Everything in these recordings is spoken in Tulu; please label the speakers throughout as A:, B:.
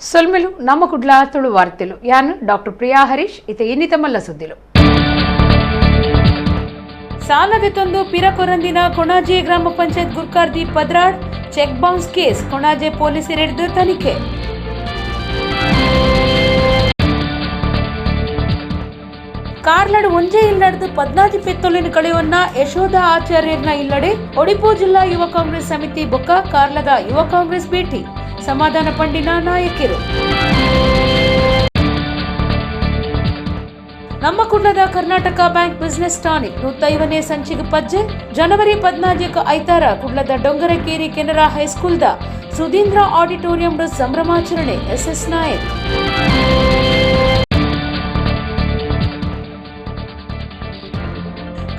A: ಸೊಲ್ಮೆಲು ನಮ್ಮ ಕುಡ್ಲ ತುಳು ವಾರ್ತೆಲು. ಯಾನ್ ಡಾಕ್ಟರ್ ಪ್ರಿಯಾ ಹರೀಶ್. ಇತ್ತೆ ಇನ್ನಿತ ಮಲ್ಲ ಸುದ್ದಿಲು. ಸಾಲದೆತ್ತೊಂದು ಪಿರಕೊರಂದಿನ ಕೊಣಾಜೆ ಗ್ರಾಮ ಪಂಚಾಯತ್ ಗುರ್ಕಾರ್ದಿ 12. ಚೆಕ್ ಬೌನ್ಸ್ ಕೇಸ್, ಕೊಣಾಜೆ ಪೊಲೀಸರೆಡ್ದು ತನಿಖೆ. ಕಾರ್ಲಡ್ ಒಂಜೇ ಇಲ್ಲಡ್ದು 14 ಪೆತ್ತೊಲಿನ ಕಳೆಯೊನ್ನ ಯಶೋಧ ಆಚಾರ್ಯರ್ನ ಇಲ್ಲಡೆ ಒಡಿಪು ಜಿಲ್ಲಾ ಯುವ ಕಾಂಗ್ರೆಸ್ ಸಮಿತಿ ಬೊಕ್ಕ ಕಾರ್ಲದ ಯುವ ಕಾಂಗ್ರೆಸ್ ಭೇಟಿ. ಸಮಾಧಾನ ಪಂಡಿನ ನಾಯಕರು. ನಮ್ಮ ಕುಡ್ಲದ ಕರ್ನಾಟಕ ಬ್ಯಾಂಕ್ ಬಿಸಿನೆಸ್ ಟಾನಿಕ್ 150ನೇ ಸಂಚಿಗೆ ಪಜ್ಜೆ. ಜನವರಿ 14ಕ್ಕೆ ಐತಾರ ಕುಡ್ಲದ ಡೊಂಗರಕೇರಿ ಕೆನರಾ ಹೈಸ್ಕೂಲ್ದ ಸುಧೀಂದ್ರ ಆಡಿಟೋರಿಯಂ ಸಂಭ್ರಮಾಚರಣೆ. S S Nayak.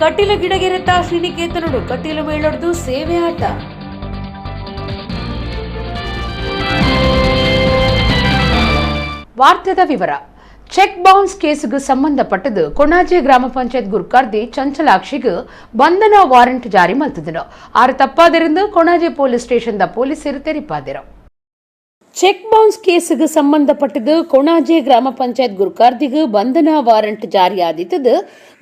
A: ಕಟೀಲು ಗಿಡಗೆರೆತ ಶ್ರೀನಿಕೇತನುಡು ಕಟೀಲು ಮೇಳೊಡ್ದು ಸೇವೆ ಆಟ. ವಾರ್ತೆದ ವಿವರ. ಚೆಕ್ ಬೌನ್ಸ್ ಕೇಸುಗೆ ಸಂಬಂಧಪಟ್ಟದು ಕೊಣಾಜೆ ಗ್ರಾಮ ಪಂಚಾಯತ್ ಗುರ್ಕಾರ್ದಿ ಚಂಚಲಾಕ್ಷಿಗೆ ಬಂಧನ ವಾರೆಂಟ್ ಜಾರಿ ಮಲ್ತದನು. ಆರು ತಪ್ಪಾದಿರಿಂದ ಕೊಣಾಜೆ ಪೊಲೀಸ್ ಸ್ಟೇಷನ್ the ಪೊಲೀಸರು ತೆರಿಪಾದಿರು. ಚೆಕ್ ಬೌನ್ಸ್ ಕೇಸುಗೆ ಸಂಬಂಧಪಟ್ಟದು ಕೊಣಾಜೆ ಗ್ರಾಮ ಪಂಚಾಯತ್ ಗುರ್ಕಾರ್ದಿಗೆ ಬಂಧನ ವಾರೆಂಟ್ ಜಾರಿಯಾದಿತ್ತದು.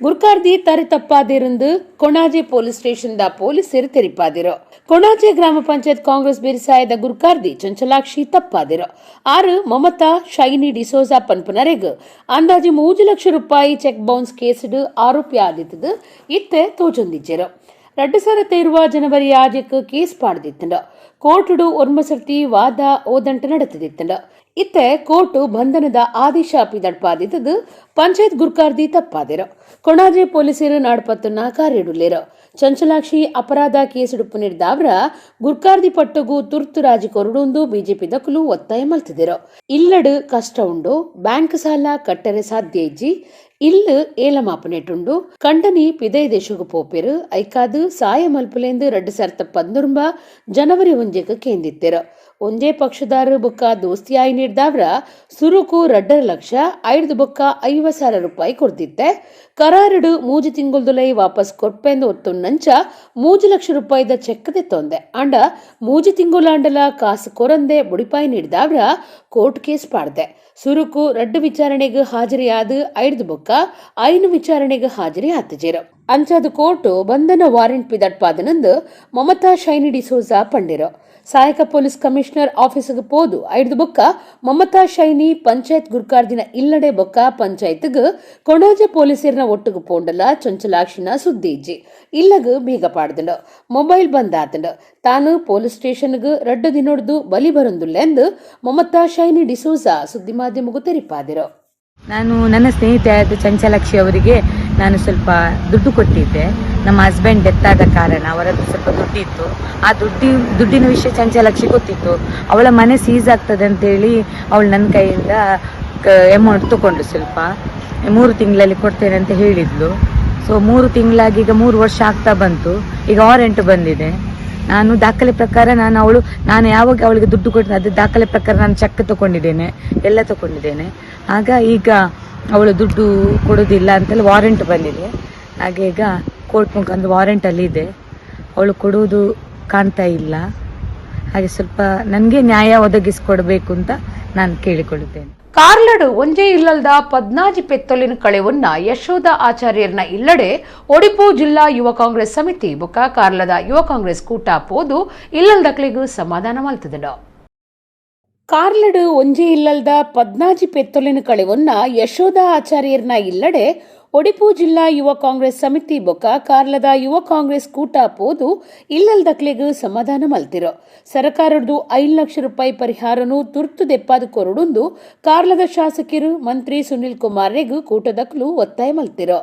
A: ಗುರ್ಕಾರ್ದಿ ತರೆ ತಪ್ಪಾದಿருந்து ಕೊಣಾಜೆ ಪೊಲೀಸ್ ಸ್ಟೇಷನ್ the ಪೊಲೀಸರು ತೆರಿಪಾದಿರು. ಕೊಣಾಜೆ ಗ್ರಾಮ ಪಂಚಾಯತ್ ಕಾಂಗ್ರೆಸ್ ಬೇರಿಸಾಯದ ಗುರ್ಕಾರ್ದಿ ಚಂಚಲಾಕ್ಷಿ ತಪ್ಪಾದಿರು. ಆರು ಮಮತಾ ಶೈನಿ ಡಿಸೋಜಾ ಪನ್ಪುನರೆಗ್ ಅಂದಾಜು 3 ಲಕ್ಷ ರೂಪಾಯಿ ಚೆಕ್ ಬೌನ್ಸ್ ಕೇಸ್ಡ್ ಆರೋಪಿ ಆದಿತ್ತದು ಇತ್ತೆ ತೋಜೊಂದಿಜ್ಜೆರು. 2020 ಜನವರಿ 6ಕ್ಕೆ ಕೇಸ್ ಪಾಡ್ದಿತ್ತಂಡ. ಕೋರ್ಟುಡು ಒರ್ಮಸರ್ತಿ ವಾದ ಓದಂಟ ನಡೆತದಿತ್ತಂಡ. ಇತ್ತೆ ಕೋರ್ಟು ಬಂಧನದ ಆದೇಶ ಪಿದಡ್ಪಾದಿತ್ತದು. ಪಂಚಾಯತ್ ಗುರ್ಕಾರ್ದಿ ತಪ್ಪಾದಿರು. ಕೊಣಾಜೆ ಪೊಲೀಸರು ನಾಡ್ಪತ್ತನ್ನ ಕಾರ್ಯಡುಲ್ಲೇರು. ಚಂಚಲಾಕ್ಷಿ ಅಪರಾಧ ಕೇಸುಡುಪ್ಪು ನಿರ್ದಾವ್ರ ಗುರ್ಕಾರ್ದಿ ಪಟ್ಟುಗು ತುರ್ತು ರಾಜಿ ಕೊರಡುಂದು ಬಿಜೆಪಿ ದಕ್ಕಲು ಒತ್ತಾಯ ಮಲ್ತಿದಿರು. ಇಲ್ಲಡು ಕಷ್ಟ ಉಂಡು, ಬ್ಯಾಂಕ್ ಸಾಲ ಕಟ್ಟರೆ ಸಾಧ್ಯ ಇಜ್ಜಿ, ಇಲ್ಲು ಏಲಮಾಪನೆಟುಂಡು, ಕಂಡನಿ ಪಿದೈ ದೇಶಗು ಪೋಪೆರು, ಐಕಾದು ಸಾಯ ಮಲ್ಪುಲೇಂದು 2019 ಜನವರಿ 1ಕ್ಕೆ ಕೇಂದಿತ್ತೆರು. ಒಂಜೇ ಪಕ್ಷದಾರು ಬೊಕ್ಕ ದೋಸ್ತಿಯಾಯಿ ನೀಡ್ದಾವ್ರ ಸುರುಕು 2.5 ಲಕ್ಷ, ಐದು ಬೊಕ್ಕ 50,000 ರೂಪಾಯಿ ಕೊಡ್ತಿತ್ತೆ. ಕರಾರುಡು 3 ತಿಂಗುಲ್ದುಲೈ ವಾಪಸ್ ಕೊರ್ಪೆಂದು ಒತ್ತುನ್ನಂಚ 3 ಲಕ್ಷ ರೂಪಾಯಿದ ಚೆಕ್ ದೆತ್ತೊಂದೆ. ಆಂಡ 3 ತಿಂಗುಲಾಂಡಲ ಕಾಸು ಕೊರಂದೆ ಬುಡಿಪಾಯಿ ನೀಡ್ದಾವ್ರ ಕೋರ್ಟ್ ಕೇಸ್ ಪಾಡ್ದೆ. ಸುರುಕು ರಡ್ಡು ವಿಚಾರಣೆಗೆ ಹಾಜರಿಯಾದ, ಐದು ಬೊಕ್ಕ ಐನು ವಿಚಾರಣೆಗೆ ಹಾಜರಿ ಆತಜೇರು. ಅಂಚಾದ ಕೋರ್ಟು ಬಂಧನ ವಾರೆಂಟ್ ಪಿದಟ್ಪಾದನಂದು ಮಮತಾ ಶೈನಿ ಡಿಸೋಜಾ ಪಂಡಿರು. ಸಹಾಯಕ ಪೊಲೀಸ್ ಕಮಿಷನರ್ ಆಫೀಸ್ಗೆ ಪೋದು ಐದು ಬೊಕ್ಕ ಮಮತಾ ಶೈನಿ ಪಂಚಾಯತ್ ಗುರ್ಕಾರ್ದಿನ ಇಲ್ಲಡೆ ಬೊಕ್ಕ ಪಂಚಾಯತ್ಗ್ ಕೊಣಾಜ ಪೊಲೀಸರ್ನ ಒಟ್ಟುಗು ಪೋಂಡಲ ಚೊಂಚಲಾಕ್ಷಿನ ಸುದ್ದಿ ಇಜ್ಜಿ. ಇಲ್ಲಗ್ ಬೀಗ ಪಾಡ್ದಂಡು, ಮೊಬೈಲ್ ಬಂದ್ ಆತಂಡು. ತಾನು ಪೊಲೀಸ್ ಸ್ಟೇಷನ್ಗ್ 2 ದಿನೊಡ್ದು ಬಲಿ ಬರೊಂದುಲ್ಲೆಂದು ಮಮತಾ ಶೈನಿ ಡಿಸೋಜಾ ಸುದ್ದಿ ಮಾಧ್ಯಮಗೂ ತೆರಿಪಾದಿರು.
B: ನಾನು ನನ್ನ ಸ್ನೇಹಿತೆಯಾದ ಚಂಚಲಾಕ್ಷಿ ಅವರಿಗೆ ನಾನು ಸ್ವಲ್ಪ ದುಡ್ಡು ಕೊಟ್ಟಿದ್ದೆ. ನಮ್ಮ ಹಸ್ಬೆಂಡ್ ಡೆತ್ ಆದ ಕಾರಣ ಅವರ ಹತ್ರ ಸ್ವಲ್ಪ ದುಡ್ಡಿತ್ತು. ಆ ದುಡ್ಡಿನ ವಿಷಯ ಚಂಚಲಾಕ್ಷಿ ಗೊತ್ತಿತ್ತು. ಅವಳ ಮನೆ ಸೀಸ್ ಆಗ್ತದೆ ಅಂತೇಳಿ ಅವಳು ನನ್ನ ಕೈಯಿಂದ ಅಮೌಂಟ್ ತಗೊಂಡು ಸ್ವಲ್ಪ 3 ತಿಂಗಳಲ್ಲಿ ಕೊಡ್ತೇನೆ ಅಂತ ಹೇಳಿದ್ಲು. ಸೊ 3 ತಿಂಗಳಾಗಿ ಈಗ 3 ವರ್ಷ ಆಗ್ತಾ ಬಂತು. ಈಗ ವಾರೆಂಟ್ ಬಂದಿದೆ. ನಾನು ದಾಖಲೆ ಪ್ರಕಾರ ನಾನು ಅವಳು ನಾನು ಯಾವಾಗ ಅವಳಿಗೆ ದುಡ್ಡು ಕೊಟ್ಟಿದ್ದೆ, ಅದು ದಾಖಲೆ ಪ್ರಕಾರ ನಾನು ಚೆಕ್ ತಗೊಂಡಿದ್ದೇನೆ, ಎಲ್ಲ ತಗೊಂಡಿದ್ದೇನೆ. ಆಗ ಈಗ ಅವಳು ದುಡ್ಡು ಕೊಡೋದಿಲ್ಲ ಅಂತೆಲ್ಲ ವಾರೆಂಟ್ ಬಂದಿದೆ. ಹಾಗೆ ಈಗ ಕೋರ್ಟ್ ಮುಖಾಂತರ ವಾರೆಂಟ್ ಅಲ್ಲಿ ಇದೆ. ಅವಳು ಕೊಡುವುದು ಕಾಣ್ತಾ ಇಲ್ಲ. ಹಾಗೆ ಸ್ವಲ್ಪ ನನಗೆ ನ್ಯಾಯ ಒದಗಿಸಿಕೊಡ್ಬೇಕು ಅಂತ ನಾನು ಕೇಳಿಕೊಳ್ಳುತ್ತೇನೆ.
A: ಕಾರ್ಲಡು ಒಂಜೇ ಇಲ್ಲಲ್ದ 14 ಪೆತ್ತೊಲಿನ ಕಳೆವನ್ನ ಯಶೋಧ ಆಚಾರ್ಯರ್ನ ಇಲ್ಲಡೆ ಒಡಿಪು ಜಿಲ್ಲಾ ಯುವ ಕಾಂಗ್ರೆಸ್ ಸಮಿತಿ ಬೊಕ್ಕ ಕಾರ್ಲದ ಯುವ ಕಾಂಗ್ರೆಸ್ ಕೂಟ ಪೋದು ಇಲ್ಲಲ್ದಕ್ಲೆಗ್ ಸಮಾಧಾನ ಮಲ್ತದನು. ಕಾರ್ಲಡು ಒಂಜೇ ಇಲ್ಲಲ್ದ 14 ಪೆತ್ತೊಲಿನ ಕಳೆವನ್ನ ಯಶೋಧ ಆಚಾರ್ಯರ್ನ ಇಲ್ಲಡೆ ಒಡಿಪು ಜಿಲ್ಲಾ ಯುವ ಕಾಂಗ್ರೆಸ್ ಸಮಿತಿ ಬೊಕ್ಕ ಕಾರ್ಲದ ಯುವ ಕಾಂಗ್ರೆಸ್ ಕೂಟ ಪೋದು ಇಲ್ಲಲ್ದಕ್ಲೆಗ್ ಸಮಾಧಾನ ಮಲ್ತಿರು. ಸರಕಾರದ್ದು 5 ಲಕ್ಷ ರೂಪಾಯಿ ಪರಿಹಾರನು ತುರ್ತು ದೆಪ್ಪಾದ ಕೊರಡುಂದು ಕಾರ್ಲದ ಶಾಸಕರು ಮಂತ್ರಿ ಸುನಿಲ್ ಕುಮಾರ್ ರೆಗ್ ಕೂಟದಕ್ಲು ಒತ್ತಾಯ ಮಲ್ತಿರು.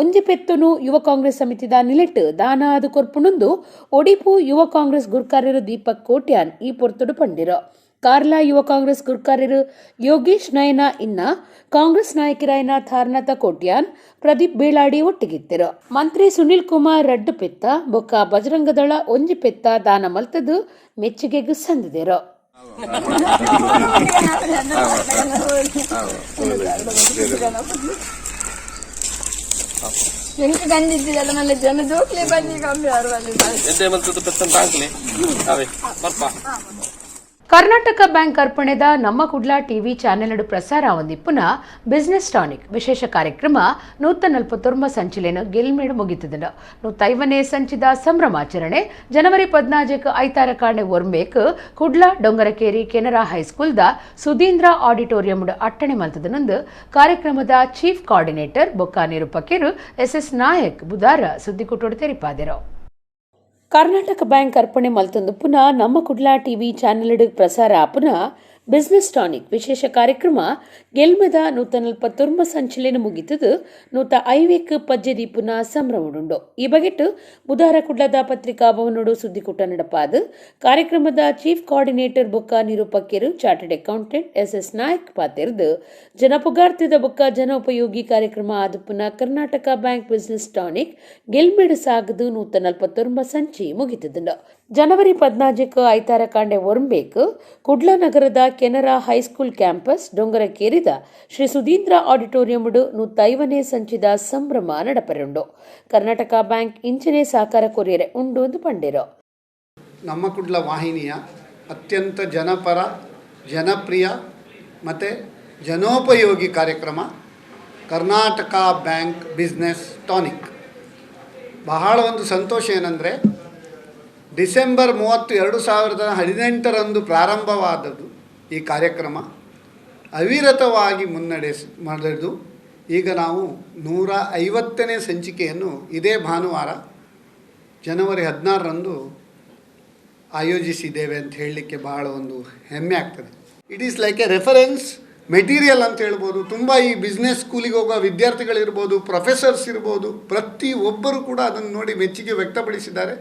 A: ಒಂಜಿ ಪೆತ್ತುನು ಯುವ ಕಾಂಗ್ರೆಸ್ ಸಮಿತಿದ ನಿಲೆಟ್ ದಾನ ಅದು ಕೊರ್ಪುನುಂದು ಒಡಿಪು ಯುವ ಕಾಂಗ್ರೆಸ್ ಗುರ್ಕಾರ್ಯರು ದೀಪಕ್ ಕೋಟ್ಯಾನ್ ಈ ಪೊರ್ತುಡು ಪಂಡಿರು. ಕಾರ್ಲಾ ಯುವ ಕಾಂಗ್ರೆಸ್ ಗುರ್ಕಾರ್ಯರು ಯೋಗೇಶ್ ನಯನ, ಇನ್ನ ಕಾಂಗ್ರೆಸ್ ನಾಯಕರಾಯನ ಥಾರ್ನಾಥ ಕೋಟ್ಯಾನ್, ಪ್ರದೀಪ್ ಬೇಳಾಡಿ ಒಟ್ಟಿಗಿತ್ತಿರು. ಮಂತ್ರಿ ಸುನಿಲ್ ಕುಮಾರ್ ರಡ್ಡು ಪೆತ್ತ ಬೊಕ್ಕ ಬಜರಂಗದಳ ಒಂಜಿ ಪೆತ್ತ ದಾನ ಮಲ್ತದು ಮೆಚ್ಚುಗೆಗ್ ಸಂದಿದೆರು.
C: ಎಂಕ್ ಕಂಡಿದ್ದಿಲ್ಲ ನನ್ನ ಜನ ಜೋಕ್ಲೆ ಬನ್ನಿ ಕಮ್ಮಿ.
D: ಎಂತೆ ಮಲ್ತದ್ದು ಪೆತ್ತಂತ ಹಾಕ್ಲಿ ಅವೇ ಬರ್ಪ.
A: Karnataka Bank ಅರ್ಪಣೆದ ನಮ್ಮ ಕುಡ್ಲಾ ಟಿವಿ ಚಾನೆಲ್ ಪ್ರಸಾರ ಒಂದಿಪ್ಪುನ ಬಿಸ್ನೆಸ್ ಟಾನಿಕ್ ವಿಶೇಷ ಕಾರ್ಯಕ್ರಮ 149 ಸಂಚಿಲೆನು ಗೆಲ್ಮೇಡು ಮುಗಿತದನು. 150ನೇ ಸಂಚಿದ ಸಂಭ್ರಮಾಚರಣೆ ಜನವರಿ 14ಕ್ಕೆ ಐತಾರ ಕಾಂಡೆ ಒರ್ಂಬೆಕ್ ಕುಡ್ಲಾ ಡೊಂಗರಕೇರಿ ಕೆನರಾ ಹೈಸ್ಕೂಲ್ದ ಸುಧೀಂದ್ರ ಆಡಿಟೋರಿಯಂ ಅಟ್ಟಣೆ ಮಲ್ತದನಂದು ಕಾರ್ಯಕ್ರಮದ ಚೀಫ್ ಕೋಆರ್ಡಿನೇಟರ್ ಬೊಕ್ಕ ನಿರೂಪಕರು ಎಸ್ ಎಸ್ ನಾಯಕ್ ಬುಧಾರ ಸುದ್ದಿಕುಟೋಡು ತೆರಿಪಾದೆರು. ಕರ್ನಾಟಕ ಬ್ಯಾಂಕ್ ಅರ್ಪಣೆ ಮಲ್ತೊಂದು ಪುನಃ ನಮ್ಮ ಕುಡ್ಲಾ ಟಿವಿ ಚಾನೆಲ್ ಪ್ರಸಾರ ಪುನಃ ಬಿಸ್ನೆಸ್ ಟಾನಿಕ್ ವಿಶೇಷ ಕಾರ್ಯಕ್ರಮ ಗೆಲ್ಮದ 149 ಸಂಚಿಲೆನು ಮುಗಿತದು 150ಕ್ಕೆ ಪಜ್ಜೆದಿ ಪುನಃ ಸಂಭ್ರಮಡುಂಡು. ಈ ಬಗೆಟ್ ಬುಧಾರ ಕುಡ್ಲದ ಪತ್ರಿಕಾ ಭವನೋಡು ಸುದ್ದಿಕೂಟ ನಡಪಾದು ಕಾರ್ಯಕ್ರಮದ ಚೀಫ್ ಕೋಆರ್ಡಿನೇಟರ್ ಬೊಕ್ಕ ನಿರೂಪಕರು chartered accountant S S Nayak ಪಾತೆರ್ದು, ಜನಪುಗಾರ್ತಿದ ಬೊಕ್ಕ ಜನ ಉಪಯೋಗಿ ಕಾರ್ಯಕ್ರಮ ಆದುಪ್ಪುನ Karnataka bank business tonic ಗೆಲ್ಮೆಡು ಸಾಗದು 149 Sanchi ಮುಗಿತದುಂಡು. January 14ಕ್ಕೆ ಐತಾರ ಕಾಂಡೆ ಒರ್ಂಬೇಕು ಕುಡ್ಲ ನಗರದ Canara high school campus ಡೊಂಗರಕೇರಿದ Shri Sudhindra ಆಡಿಟೋರಿಯಂಡು 150ನೇ ಸಂಚಿದ ಸಂಭ್ರಮ ನಡಪರುಂಡು. ಕರ್ನಾಟಕ ಬ್ಯಾಂಕ್ ಇಂಚನೆ ಸಹಕಾರ ಕೊರಿಯರೆ ಉಂಡು ಎಂದು ಪಂಡಿರು.
D: ನಮ್ಮ ಕುಡ್ಲ ವಾಹಿನಿಯ ಅತ್ಯಂತ ಜನಪರ, ಜನಪ್ರಿಯ ಮತ್ತು ಜನೋಪಯೋಗಿ ಕಾರ್ಯಕ್ರಮ ಕರ್ನಾಟಕ bank business tonic. ಬಹಳ ಒಂದು ಸಂತೋಷ ಏನಂದರೆ, ಡಿಸೆಂಬರ್ 30, 2018ರಂದು ಪ್ರಾರಂಭವಾದದ್ದು ಈ ಕಾರ್ಯಕ್ರಮ ಅವಿರತವಾಗಿ ಮುನ್ನಡೆದು ಈಗ ನಾವು 150ನೇ ಸಂಚಿಕೆಯನ್ನು ಇದೇ ಭಾನುವಾರ ಜನವರಿ 16ರಂದು ಆಯೋಜಿಸಿದ್ದೇವೆ ಅಂತ ಹೇಳಲಿಕ್ಕೆ ಬಹಳ ಒಂದು ಹೆಮ್ಮೆ ಆಗ್ತದೆ. It is like a reference material ಅಂತ ಹೇಳ್ಬೋದು. ತುಂಬ ಈ ಬಿಸ್ನೆಸ್ ಸ್ಕೂಲಿಗೆ ಹೋಗೋ ವಿದ್ಯಾರ್ಥಿಗಳಿರ್ಬೋದು, ಪ್ರೊಫೆಸರ್ಸ್ ಇರ್ಬೋದು, ಪ್ರತಿ ಒಬ್ಬರು ಕೂಡ ಅದನ್ನು ನೋಡಿ ಮೆಚ್ಚುಗೆ ವ್ಯಕ್ತಪಡಿಸಿದ್ದಾರೆ.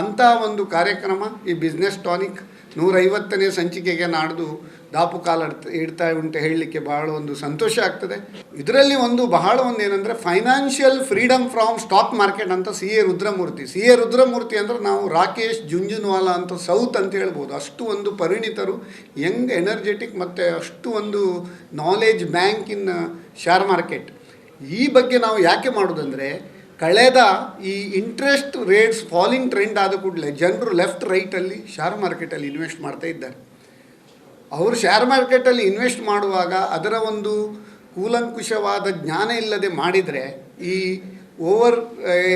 D: ಅಂಥ ಒಂದು ಕಾರ್ಯಕ್ರಮ ಈ ಬಿಸ್ನೆಸ್ ಟಾನಿಕ್ 150ನೇ ಸಂಚಿಕೆಗೆ ನಾಡ್ದು ದಾಪು ಕಾಲ ಇಡ್ತಾ ಉಂಟು ಹೇಳಲಿಕ್ಕೆ ಬಹಳ ಒಂದು ಸಂತೋಷ ಆಗ್ತದೆ. ಇದರಲ್ಲಿ ಒಂದು ಬಹಳ ಒಂದು ಏನಂದರೆ, financial freedom from stock market ಅಂತ C A Rudramurthy. C A Rudramurthy ಅಂದರೆ ನಾವು ರಾಕೇಶ್ ಜುಂಜುನ್ವಾಲಾ ಅಂತ ಸೌತ್ ಅಂತ ಹೇಳ್ಬೋದು. ಅಷ್ಟು ಒಂದು ಪರಿಣಿತರು, ಯಂಗ್, ಎನರ್ಜೆಟಿಕ್ ಮತ್ತು ಅಷ್ಟು ಒಂದು knowledge bank in share market. ಈ ಬಗ್ಗೆ ನಾವು ಯಾಕೆ ಮಾಡೋದಂದರೆ, ಕಳೆದ ಈ interest rates falling trend ಆದ ಕೂಡಲೇ ಜನರು ಲೆಫ್ಟ್ ರೈಟಲ್ಲಿ ಶೇರ್ ಮಾರ್ಕೆಟಲ್ಲಿ ಇನ್ವೆಸ್ಟ್ ಮಾಡ್ತಾ ಇದ್ದಾರೆ. ಅವರು ಶೇರ್ ಮಾರ್ಕೆಟಲ್ಲಿ ಇನ್ವೆಸ್ಟ್ ಮಾಡುವಾಗ ಅದರ ಒಂದು ಕೂಲಂಕುಷವಾದ ಜ್ಞಾನ ಇಲ್ಲದೆ ಮಾಡಿದರೆ ಈ ಓವರ್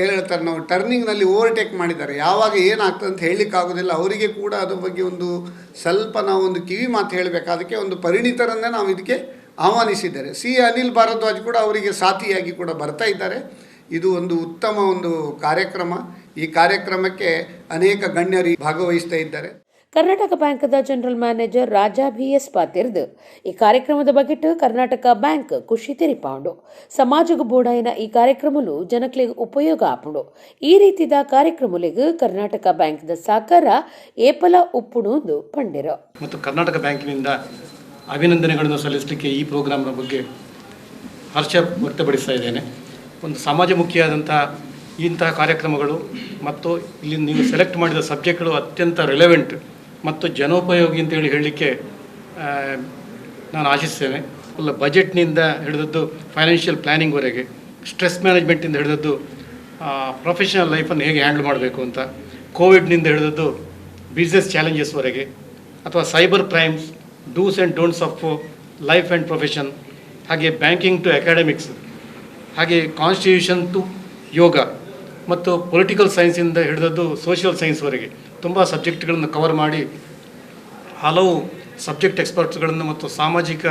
D: ಹೇಳ್ತಾರೆ ನಾವು ಟರ್ನಿಂಗ್ನಲ್ಲಿ ಓವರ್ಟೇಕ್ ಮಾಡಿದ್ದಾರೆ. ಯಾವಾಗ ಏನಾಗ್ತದೆ ಅಂತ ಹೇಳಲಿಕ್ಕಾಗೋದಿಲ್ಲ. ಅವರಿಗೆ ಕೂಡ ಅದ್ರ ಬಗ್ಗೆ ಒಂದು ಸ್ವಲ್ಪ ನಾವು ಒಂದು ಕಿವಿ ಮಾತು ಹೇಳಬೇಕು. ಅದಕ್ಕೆ ಒಂದು ಪರಿಣಿತರನ್ನೇ ನಾವು ಇದಕ್ಕೆ ಆಹ್ವಾನಿಸಿದ್ದಾರೆ. ಸಿ ಅನಿಲ್ ಭಾರದ್ವಾಜ್ ಕೂಡ ಅವರಿಗೆ ಸಾಥಿಯಾಗಿ ಕೂಡ ಬರ್ತಾ ಇದ್ದಾರೆ. ಇದು ಒಂದು ಉತ್ತಮ ಒಂದು ಕಾರ್ಯಕ್ರಮ. ಈ ಕಾರ್ಯಕ್ರಮಕ್ಕೆ ಅನೇಕ ಗಣ್ಯರು ಭಾಗವಹಿಸ್ತಾ ಇದ್ದಾರೆ.
A: Karnataka ಬ್ಯಾಂಕ್ದ general manager Raja B S ಪಾತಿರ್ದು ಈ ಕಾರ್ಯಕ್ರಮದ ಬಗೆಟ್ ಕರ್ನಾಟಕ ಬ್ಯಾಂಕ್ ಖುಷಿ ತೆರಿಪಾಂಡು. ಸಮಾಜకు ಬೋಡಾಯಿನ ಈ ಕಾರ್ಯಕ್ರಮಲು ಜನಕ್ಲೆಗ್ ಉಪಯೋಗ ಆಪುಂಡು. ಈ ರೀತಿದ ಕಾರ್ಯಕ್ರಮಲೆಗ್ ಕರ್ನಾಟಕ ಬ್ಯಾಂಕ್ದ ಸಹಕಾರ ಏಪಲ ಉಪ್ಪುಡು ಎಂದು ಪಂಡಿರು.
E: ಮತ್ತು ಕರ್ನಾಟಕ ಬ್ಯಾಂಕಿನಿಂದ ಅಭಿನಂದನೆಗಳನ್ನು ಸಲ್ಲಿಸಲಿಕ್ಕೆ ಈ ಪ್ರೋಗ್ರಾಮ್ನ ಬಗ್ಗೆ ಹರ್ಷ ವ್ಯಕ್ತಪಡಿಸ್ತಾ ಇದ್ದೇನೆ. ಒಂದು ಸಮಾಜಮುಖಿಯಾದಂಥ ಇಂತಹ ಕಾರ್ಯಕ್ರಮಗಳು ಮತ್ತು ಇಲ್ಲಿ ನೀವು ಸೆಲೆಕ್ಟ್ ಮಾಡಿದ ಸಬ್ಜೆಕ್ಟ್ಗಳು ಅತ್ಯಂತ ರಿಲೆವೆಂಟ್ ಮತ್ತು ಜನೋಪಯೋಗಿ ಅಂತೇಳಿ ಹೇಳಲಿಕ್ಕೆ ನಾನು ಆಶಿಸ್ತೇನೆ. ಅಲ್ಲ, ಬಜೆಟ್ನಿಂದ ಹಿಡಿದದ್ದು ಫೈನಾನ್ಷಿಯಲ್ ಪ್ಲ್ಯಾನಿಂಗ್ವರೆಗೆ, ಸ್ಟ್ರೆಸ್ ಮ್ಯಾನೇಜ್ಮೆಂಟಿಂದ ಹಿಡಿದದ್ದು ಪ್ರೊಫೆಷನಲ್ ಲೈಫನ್ನು ಹೇಗೆ ಹ್ಯಾಂಡಲ್ ಮಾಡಬೇಕು ಅಂತ, ಕೋವಿಡ್ನಿಂದ ಹಿಡಿದದ್ದು ಬಿಸ್ನೆಸ್ ಚಾಲೆಂಜಸ್ವರೆಗೆ, ಅಥವಾ cyber crimes, dos and don'ts of life and profession, ಹಾಗೆ banking to academics, ಹಾಗೆ ಕಾನ್ಸ್ಟಿಟ್ಯೂಷನ್ ಟು ಯೋಗ ಮತ್ತು ಪೊಲಿಟಿಕಲ್ ಸೈನ್ಸಿಂದ ಹಿಡಿದದ್ದು ಸೋಷಿಯಲ್ ಸೈನ್ಸ್ವರೆಗೆ ತುಂಬ ಸಬ್ಜೆಕ್ಟ್ಗಳನ್ನು ಕವರ್ ಮಾಡಿ ಹಲವು ಸಬ್ಜೆಕ್ಟ್ ಎಕ್ಸ್ಪರ್ಟ್ಸ್ಗಳನ್ನು ಮತ್ತು ಸಾಮಾಜಿಕ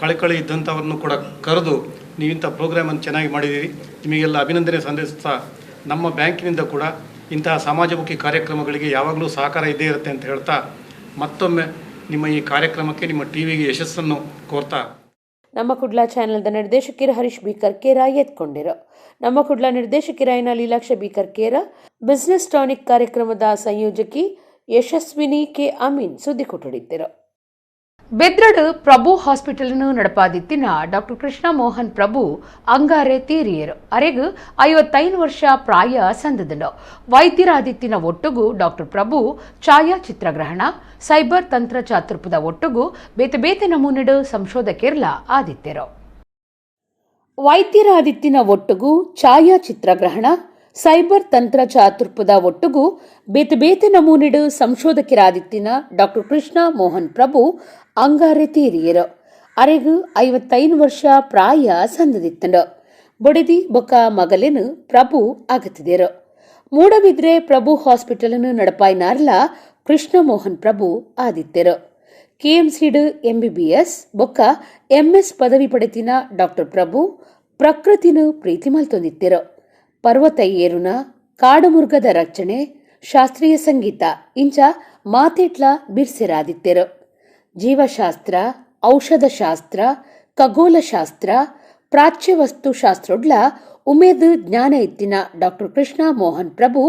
E: ಕಳಕಳಿ ಇದ್ದಂಥವರನ್ನು ಕೂಡ ಕರೆದು ನೀವು ಇಂಥ ಪ್ರೋಗ್ರಾಮನ್ನು ಚೆನ್ನಾಗಿ ಮಾಡಿದ್ದೀರಿ. ನಿಮಗೆಲ್ಲ ಅಭಿನಂದನೆ ಸಲ್ಲಿಸ್ತಾ, ನಮ್ಮ ಬ್ಯಾಂಕಿನಿಂದ ಕೂಡ ಇಂತಹ ಸಮಾಜಮುಖಿ ಕಾರ್ಯಕ್ರಮಗಳಿಗೆ ಯಾವಾಗಲೂ ಸಹಕಾರ ಇದ್ದೇ ಇರುತ್ತೆ ಅಂತ ಹೇಳ್ತಾ, ಮತ್ತೊಮ್ಮೆ ನಿಮ್ಮ ಈ ಕಾರ್ಯಕ್ರಮಕ್ಕೆ, ನಿಮ್ಮ ಟಿವಿಗೆ ಯಶಸ್ಸನ್ನು ಕೋರ್ತಾ.
A: ನಮ್ಮ ಕುಡ್ಲಾ ಚಾನೆಲ್ದ ನಿರ್ದೇಶಕಿರ ಹರೀಶ್ ಬಿ ಕರ್ಕೇರ ಎತ್ಕೊಂಡಿರು. ನಮ್ಮ Kudla ನಿರ್ದೇಶಕಿರಾಯನ Leelaksha B Karkera, business tonic ಕಾರ್ಯಕ್ರಮದ ಸಂಯೋಜಕಿ ಯಶಸ್ವಿನಿ ಕೆ ಅಮೀನ್ ಸುದ್ದಿ ಕೊಟ್ಟಡಿದ್ದರು. ಬೆದ್ರಡ್ ಪ್ರಭು ಹಾಸ್ಪಿಟಲ್ ನಡಪಾದಿತ್ತಿನ ಡಾಕ್ಟರ್ ಕೃಷ್ಣ ಮೋಹನ್ ಪ್ರಭು ಅಂಗಾರೆ ತೀರಿಯರು. ಅರೆಗು 55 ವರ್ಷ ಪ್ರಾಯ ಸಂದದನು. ವೈದ್ಯರಾದಿತ್ತಿನ ಒಟ್ಟುಗು ಡಾಕ್ಟರ್ ಪ್ರಭು ಛಾಯಾಚಿತ್ರಗ್ರಹಣ, ಸೈಬರ್ ತಂತ್ರ ಚಾತುರ್ಪದ ಒಟ್ಟುಗು ಬೇತೆ ಬೇತೆ ನಮೂನೆಡು ಸಂಶೋಧಕಿರ್ಲ ಆದಿತ್ಯರು. ವೈದ್ಯರಾದಿತ್ತಿನ ಒಟ್ಟುಗು ಛಾಯಾಚಿತ್ರಗ್ರಹಣ, ಸೈಬರ್ ತಂತ್ರ ಚಾತುರ್ಪದ ಒಟ್ಟುಗು ಬೇತೆ ಬೇತೆ ನಮೂನೆಡು ಸಂಶೋಧಕರಾದಿತ್ತಿನ ಡಾಕ್ಟರ್ ಕೃಷ್ಣ ಮೋಹನ್ ಪ್ರಭು ಅಂಗಾರೆ ತೀರಿಯರು. ಅರೆಗು 55 ವರ್ಷ ಪ್ರಾಯ ಸಂದದಿತ್ತಂಡು. ಬೊಡೆದಿ ಬೊಕ್ಕ ಮಗಲೇನು ಪ್ರಭು ಅಗತಿದರು. ಮೂಡಬಿದ್ರೆ ಪ್ರಭು ಹಾಸ್ಪಿಟಲ್ ನಡಪಾಯಿನಾರ್ಲ ಕೃಷ್ಣ ಮೋಹನ್ ಪ್ರಭು ಆದಿತ್ಯರು. ಕೆಎಂಸಿಡ್ ಎಂಬಿಬಿಎಸ್ ಬೊಕ್ಕ ಎಂಎಸ್ ಪದವಿ ಪಡೆತಿನ ಡಾಕ್ಟರ್ ಪ್ರಭು ಪ್ರಕೃತಿನ ಪ್ರೀತಿ ಮಲ್ತೊಂದಿತ್ತಿರು. ಪರ್ವತ ಏರುನ, ಕಾಡುಮುರ್ಗದ ರಕ್ಷಣೆ, ಶಾಸ್ತ್ರೀಯ ಸಂಗೀತ ಇಂಚ ಮಾತೆಟ್ಲ ಬಿರ್ಸಿರಾದಿತ್ತೆರು. ಜೀವಶಾಸ್ತ್ರ, ಔಷಧಶಾಸ್ತ್ರ, ಖಗೋಲಶಾಸ್ತ್ರ, ಪ್ರಾಚ್ಯವಸ್ತುಶಾಸ್ತ್ರೊಡ್ಲ ಉಮೇದ್ ಜ್ಞಾನ ಇತ್ತಿನ ಡಾಕ್ಟರ್ ಕೃಷ್ಣ ಮೋಹನ್ ಪ್ರಭು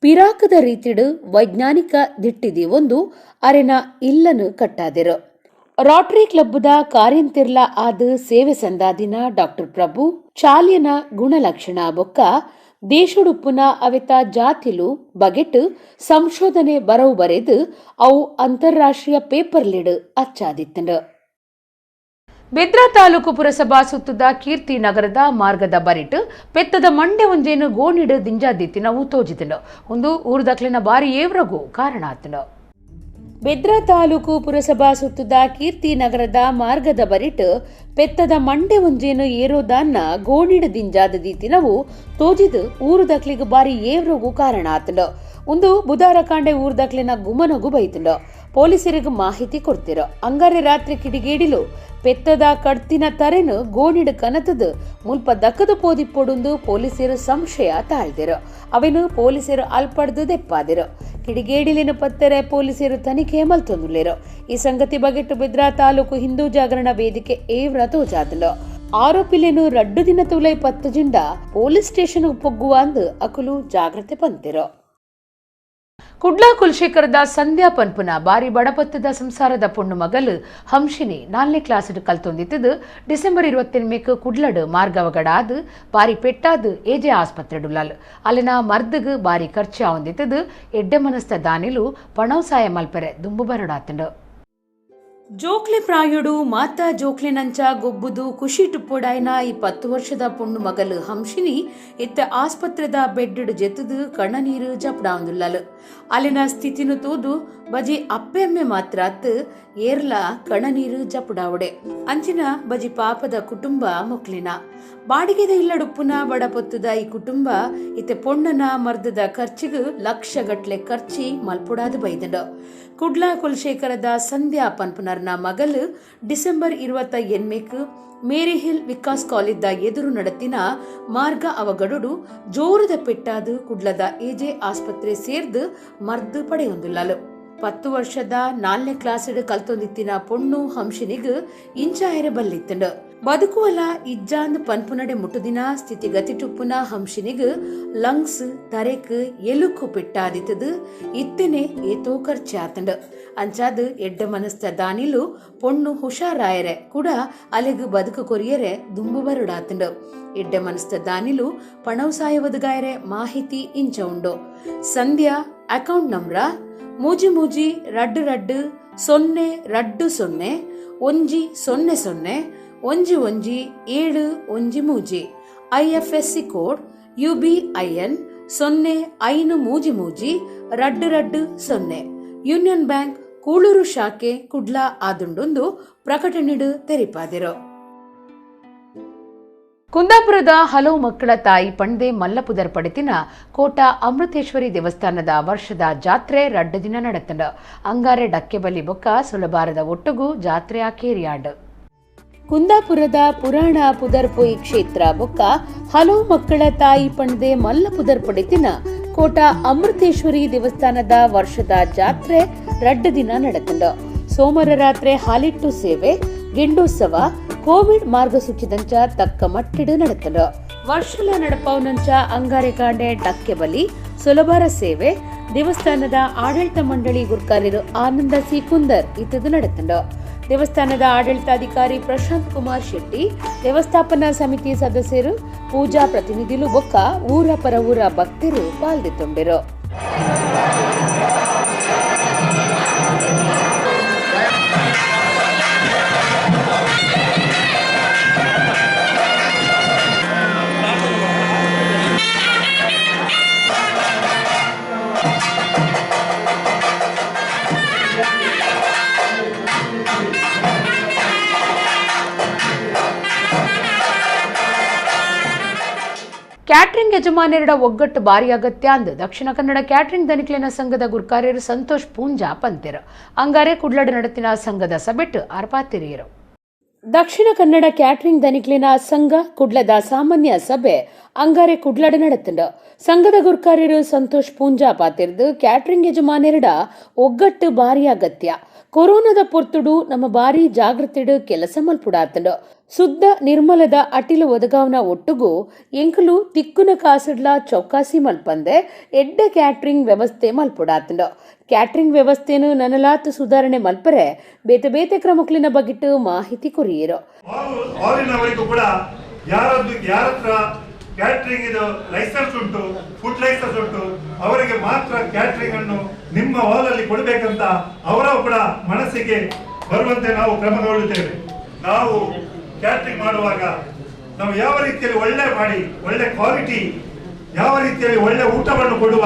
A: ಪಿರಾಕದ ರೀತಿಡು ವೈಜ್ಞಾನಿಕ ದಿಟ್ಟಿದಿ ಒಂದು ಅರೆನ ಇಲ್ಲನು ಕಟ್ಟಾದಿರು. ರಾಟರಿ ಕ್ಲಬ್ದ ಕಾರ್ಯಂತಿರ್ಲ ಆದ ಸೇವೆ ಸಂದಾದಿನ ಡಾಕ್ಟರ್ ಪ್ರಭು ಚಾಲ್ಯನ ಗುಣಲಕ್ಷಣ ಬೊಕ್ಕ ದೇಶುಡುಪ್ಪುನ ಅವೆತ ಜಾತಿಲು ಬಗೆಟ್ ಸಂಶೋಧನೆ ಬರವು ಬರೆದು ಅವು ಅಂತಾರಾಷ್ಟ್ರೀಯ ಪೇಪರ್ಲಿಡು ಅಚ್ಚಾದಿತ್ತಂಡು. ಬೆದ್ರ ತಾಲೂಕು ಪುರಸಭಾ ಸುತ್ತದ ಕೀರ್ತಿ ನಗರದ ಮಾರ್ಗದ ಬರಿಟ್ ಪೆತ್ತದ ಮಂಡೆ ಒಂಜೇನು ಗೋಣಿಡು ದಿಂಜಾದಿತ್ತಿನವು ತೋಜಿತಂಡು. ಒಂದು ಊರುದಕ್ಲಿನ ಬಾರಿ ಏವ್ರಗೂ ಕಾರಣ ಆತಂಡು. ಬೆದ್ರ ತಾಲೂಕು ಪುರಸಭಾ ಸುತ್ತದ ಕೀರ್ತಿ ನಗರದ ಮಾರ್ಗದ ಬರಿಟ್ ಪೆತ್ತದ ಮಂಡೆ ಒಂಜೇನು ಏರೋದಾನ್ನ ಗೋಣಿಡು ದಿಂಜಾದ ದೀತಿನವು ತೋಜಿದು ಊರುದಕ್ಲಿಗೆ ಬಾರಿ ಏವ್ರಗೂ ಕಾರಣ ಆತಂಡು. ಒಂದು ಬುಧಾರ ಕಾಂಡೆ ಊರ್ದಕ್ಲಿನ ಗುಮನಗು ಬೈತಂಡು. ಪೊಲೀಸರಿಗೆ ಮಾಹಿತಿ ಕೊಡ್ತಿರೋ. ಅಂಗಾರೆ ರಾತ್ರಿ ಕಿಡಿಗೇಡಿಲು ಪೆತ್ತದ ಕಡ್ತಿನ ತರೆನು ಗೋಣಿಡು ಕನತದು ಮುಲ್ಪ ದಕ್ಕದು ಪೋದಿಪ್ಪೊಡುಂದು ಪೊಲೀಸರು ಸಂಶಯ ತಾಳ್ದಿರು. ಅವೆನು ಪೊಲೀಸರು ಅಲ್ಪಡ್ದು ದೆಪ್ಪಾದಿರು. ಕಿಡಿಗೇಡಿಲಿನ ಪತ್ತೆರೆ ಪೊಲೀಸರು ತನಿಖೆ ಮಲ್ತೊಂದುಲ್ಲೆರು. ಈ ಸಂಗತಿ ಬಗೆಟ್ಟು ಬೆದ್ರ ತಾಲೂಕು ಹಿಂದೂ ಜಾಗರಣ ವೇದಿಕೆ ಏವ್ರ ತೋಜಾದಲು. ಆರೋಪಿಲೇನು 2 ದಿನ ತುಲೈ 10 ಜಿಂಡ ಪೊಲೀಸ್ ಸ್ಟೇಷನ್ ಪೊಗ್ಗುವ ಅಂದು ಅಕುಲು ಜಾಗ್ರತೆ ಪಂತಿರು. ಕುಡ್ಲಾ ಕುಲಶೇಖರದ ಸಂಧ್ಯಾ ಪನ್ಪುನ ಬಾರಿ ಬಡಪತ್ತದ ಸಂಸಾರದ ಪೊಣ್ಣು ಮಗಲು ಹಂಶಿನಿ 4ನೇ ಕ್ಲಾಸ್ ಕಲ್ತೊಂದಿತ್ತದು. ಡಿಸೆಂಬರ್ 28 ಕುಡ್ಲಡು ಮಾರ್ಗವಗಡಾದ್ ಬಾರಿ ಪೆಟ್ಟಾದ್ ಎಜೆ ಆಸ್ಪತ್ರೆಡುಲ್ಲಾಲ್. ಅಲ್ಲಿನ ಮರ್ದಗ್ ಬಾರಿ ಖರ್ಚು ಆವೊಂದಿತ್ತದು. ಎಡ್ಡೆ ಮನಸ್ತ ದಾನಿಲು ಪಣವಸಾಯ ಮಲ್ಪೆರೆ ದುಂಬು ಬರಡಾತಂಡು. ಜೋಕ್ಲೆ ಪ್ರಾಯುಡು ಮಾತಾ ಜೋಕ್ಲೆನಂಚ ಗೊಬ್ಬುದು ಖುಷಿ ಟುಪ್ಪೊಡಾಯ್ನ ಈ 10 ವರ್ಷದ ಪೊಣ್ಣು ಮಗಲು ಹಂಶಿನಿ ಇತ್ತ ಆಸ್ಪತ್ರೆದ ಬೆಡ್ಡು ಜೆತ್ತದು ಕಣ್ಣನೀರು ಜಪಡಾವಂದುಲ್ಲಲು. ಅಲ್ಲಿನ ಸ್ಥಿತಿನು ತೂದು ಬಜಿ ಅಪ್ಪೆಮ್ಮೆ ಮಾತ್ರ ಅತ್ತು ಏರ್ಲ ಕಣ್ಣನೀರು ಜಪಡಾವಡೆ. ಅಂಚಿನ ಬಜಿ ಪಾಪದ ಕುಟುಂಬ ಮೊಕ್ಲಿನ ಬಾಡಿಗೆದ ಇಲ್ಲಡುಪ್ಪುನ ಬಡಪೊತ್ತುದ ಈ ಕುಟುಂಬ ಇತ್ತೆ ಪೊಣ್ಣನ ಮರ್ದದ ಖರ್ಚಿಗು ಲಕ್ಷ ಗಟ್ಲೆ ಖರ್ಚಿ ಮಲ್ಪುಡಾದು ಬೈದಂಡು. ಕುಡ್ಲಾ ಕುಲಶೇಖರದ ಸಂಧ್ಯಾ ಪನ್ಪುನರ್ನ ಮಗಲು ಡಿಸೆಂಬರ್ 28 ಮೇರಿ ಹಿಲ್ ವಿಕಾಸ್ ಕಾಲೇಜ್ದ ಎದುರು ನಡತಿನ ಮಾರ್ಗ ಅವಗಡುಡು ಜೋರದ ಪೆಟ್ಟಾದು ಕುಡ್ಲದ ಎಜೆ ಆಸ್ಪತ್ರೆ ಸೇರ್ದು ಮರ್ದು ಪಡೆಯೊಂದುಲ್ಲಲು. 10 ವರ್ಷದ 4ನೇ ಕ್ಲಾಸ್ ಕಲ್ತೊಂದಿತ್ತಿನ ಪೊಣ್ಣು ಹಂಶಿನಿಗ್ ಇಂಚಾಯರ ಬಲ್ಲಿತ್ತಂಡು. ಬದುಕುವಲ ಇಜ್ಜಾಂದ್ ಪನ್ಪುನಡೆ ಮುಟ್ಟುದಿನ ಸ್ಥಿತಿಗತಿ ಟುಪ್ಪುನ ಹಂಶಿನಿಗ್ ಲಂಗ್ಸ್ ತರೆಕ್ ಎಲುಕು ಪೆಟ್ಟಾದಿತ್ತದು. ಇತ್ತನೆ ಏತೋ ಖರ್ಚಾತಂಡು. ಅಂಚಾದು ಎಡ್ಡ ಮನಸ್ತ ದಾನಿಲು ಪೊಣ್ಣು ಹುಷಾರಾಯರೆ ಕೂಡ ಅಲೆಗು ಬದುಕು ಕೊರಿಯರೆ ದುಂಬು ಬರುಡಾತಂಡು. ಎಡ್ಡ ಮನಸ್ತ ದಾನಿಲು ಪಣವಸಾಯವದುಗಾಯರೆ ಮಾಹಿತಿ ಇಂಚ ಉಂಡು. ಸಂಧ್ಯಾ ಅಕೌಂಟ್ ನಂಬ್ರ 3 3 2 2 0 2 0 1 0 0 1 1 7 1 3 IFSC code UBIN 0 5 3 3 2 2 0 union bank Kulur ಶಾಖೆ ಕುಡ್ಲಾ ಆದುಂಡೊಂದು ಪ್ರಕಟಣೆಡು ತೆರಿಪಾದಿರು. ಕುಂದಾಪುರದ ಹಲವು ಮಕ್ಕಳ ತಾಯಿ ಪಂಡೆ ಮಲ್ಲಪುದರ್ ಪಡೆತಿನ ಕೋಟ ಅಮೃತೇಶ್ವರಿ ದೇವಸ್ಥಾನದ ವರ್ಷದ ಜಾತ್ರೆ 2 ದಿನ ನಡೆತಂಡ. ಅಂಗಾರೆ ಡಕ್ಕೆಬಲಿ ಬೊಕ್ಕ ಸುಲಭಾರದ ಒಟ್ಟುಗು ಜಾತ್ರೆ ಆಕೇರಿಯಾಡ್. ಕುಂದಾಪುರದ ಪುರಾಣ ಪುದರ್ಪೊಯಿ ಕ್ಷೇತ್ರ ಬೊಕ್ಕ ಹಲವು ಮಕ್ಕಳ ತಾಯಿ ಪಂಡೆ ಮಲ್ಲಪುದರ್ ಪಡೆತಿನ ಕೋಟ ಅಮೃತೇಶ್ವರಿ ದೇವಸ್ಥಾನದ ವರ್ಷದ ಜಾತ್ರೆ 2 ದಿನ ನಡೆತಂಡ. ಸೋಮವಾರ ರಾತ್ರಿ ಹಾಲಿಟ್ಟು ಸೇವೆ, ಗೆಂಡೋತ್ಸವ ಕೋವಿಡ್ ಮಾರ್ಗಸೂಚಿದಂಚ ತಕ್ಕ ಮಟ್ಟಿಡು ನಡೆತಂಡ. ವರ್ಷಲ ನಡಪವನಂಚ ಅಂಗಾರೆ ಕಾಂಡೆ ಡಕ್ಕೆ ಬಲಿ ಸುಲಭರ ಸೇವೆ ದೇವಸ್ಥಾನದ ಆಡಳಿತ ಮಂಡಳಿ ಗುರ್ಕಾರ್ಯರು ಆನಂದ ಸಿ ಕುಂದರ್ ಇತ್ತದು ನಡೆತಂಡ. ದೇವಸ್ಥಾನದ ಆಡಳಿತಾಧಿಕಾರಿ ಪ್ರಶಾಂತ್ ಕುಮಾರ್ ಶೆಟ್ಟಿ, ದೇವಸ್ಥಾಪನಾ ಸಮಿತಿ ಸದಸ್ಯರು, ಪೂಜಾ ಪ್ರತಿನಿಧಿಲು ಬೊಕ್ಕ ಊರ ಪರವೂರ ಭಕ್ತರು ಪಾಲ್ದಿತ್ತೊಂಡಿರು. Catering ಯಜಮಾನರ ಒಗ್ಗಟ್ಟು ಭಾರಿ ಅಗತ್ಯ ಅಂದು ದಕ್ಷಿಣ ಕನ್ನಡ ಕ್ಯಾಟರಿಂಗ್ ದನಿಕ್ಲಿನ ಸಂಘದ ಗುರ್ಕಾರ್ಯರು ಸಂತೋಷ್ ಪೂಂಜಾ ಪಂತೆರು. ಅಂಗಾರೆ ಕುಡ್ಲಡ್ ನಡತಿನ ಸಂಘದ ಸಭೆಟ್ ಆರ್ಪಾತಿರಿಯರು. ದಕ್ಷಿಣ ಕನ್ನಡ ಕ್ಯಾಟರಿಂಗ್ ದನಿಕ್ಲಿನ ಸಂಘ ಕುಡ್ಲದ ಸಾಮಾನ್ಯ ಸಭೆ ಅಂಗಾರೆ ಕುಡ್ಲಡ್ ನಡತಂಡು. ಸಂಘದ ಗುರ್ಕಾರ್ಯರು ಸಂತೋಷ್ ಪೂಂಜಾ ಪಾತಿರ್ದು ಕ್ಯಾಟರಿಂಗ್ ಯಜಮಾನರ ಒಗ್ಗಟ್ಟು ಭಾರಿ ಅಗತ್ಯ. ಕೊರೋನಾದ ಪೊರ್ತುಡು ನಮ್ಮ ಭಾರಿ ಜಾಗೃತಿಡು ಕೆಲಸ ಮಲ್ಪುಡಾತಂಡು. ಶುದ್ಧ ನಿರ್ಮಲದ ಅಟಿಲು ಒದಗಾವನ ಒಟ್ಟುಗು ಎಂಕಲು ತಿಕ್ಕುನ ಕಾಸುಡ್ಲ ಚೌಕಾಸಿ ಮಲ್ಪಂದೆ ಎಡ್ಡೆ ಕ್ಯಾಟರಿಂಗ್ ವ್ಯವಸ್ಥೆ ಮಲ್ಪುಡಾತಂಡು. ಕ್ಯಾಟರಿಂಗ್ ವ್ಯವಸ್ಥೆನು ನನಲಾತ್ ಸುಧಾರಣೆ ಮಲ್ಪರೆ ಬೇತೆ ಬೇತೆ ಕ್ರಮಕ್ಲಿನ ಬಗಿಟ್ಟು ಮಾಹಿತಿ ಕೊರಿಯರು.
F: ಹಾಲಿನವರಿಗೂ ಕೂಡ ಯಾರತ್ರ ಕ್ಯಾಟರಿಂಗ್ ಇದು ಲೈಸೆನ್ಸ್ ಉಂಟು, ಫುಡ್ ಲೈಸೆನ್ಸ್ ಉಂಟು, ಅವರಿಗೆ ಮಾತ್ರ ಕ್ಯಾಟರಿಂಗ್ ಅನ್ನು ನಿಮ್ಮ ಹಾಲಲ್ಲಿ ಕೊಡಬೇಕಂತ ಅವರ ಕೂಡ ಮನಸ್ಸಿಗೆ ಬರುವಂತೆ ನಾವು ಕ್ರಮಗೊಳ್ಳುತ್ತೇವೆ. ನಾವು ಕ್ಯಾಟರಿಂಗ್ ಮಾಡುವಾಗ ನಾವು ಯಾವ ರೀತಿಯಲ್ಲಿ ಒಳ್ಳೆ ಮಾಡಿ, ಒಳ್ಳೆ ಕ್ವಾಲಿಟಿ, ಯಾವ ರೀತಿಯಲ್ಲಿ ಒಳ್ಳೆ ಊಟವನ್ನು ಕೊಡುವ